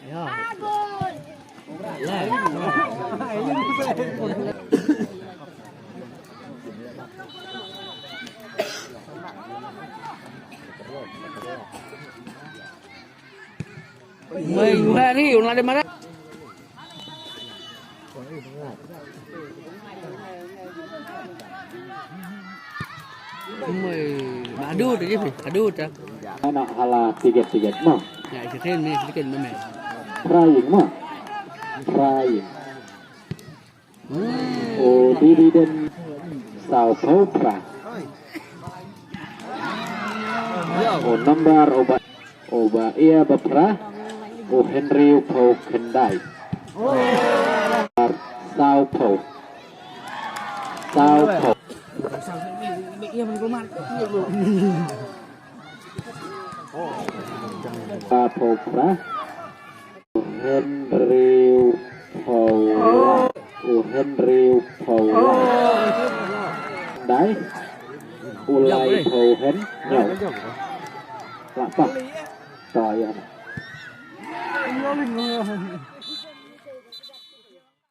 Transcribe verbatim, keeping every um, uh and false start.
Mai, mai, ni, un lade mara. Mai, adu tu je, adu tu. Anak hala tiga-tiga mah. Ya, kita ni, kita ni, mai. Trying mah. Trying. U Didi Deng saw phew phra. U nombar uba, uba ïa ba phra, u Henry u phew khyndai. Saw phew. Saw phew. Saw phew phra. U Henry u phew lai. U Henry u phew lai. Dai. U lai phew hen. Nyau. Lah pa. Ta ïa na.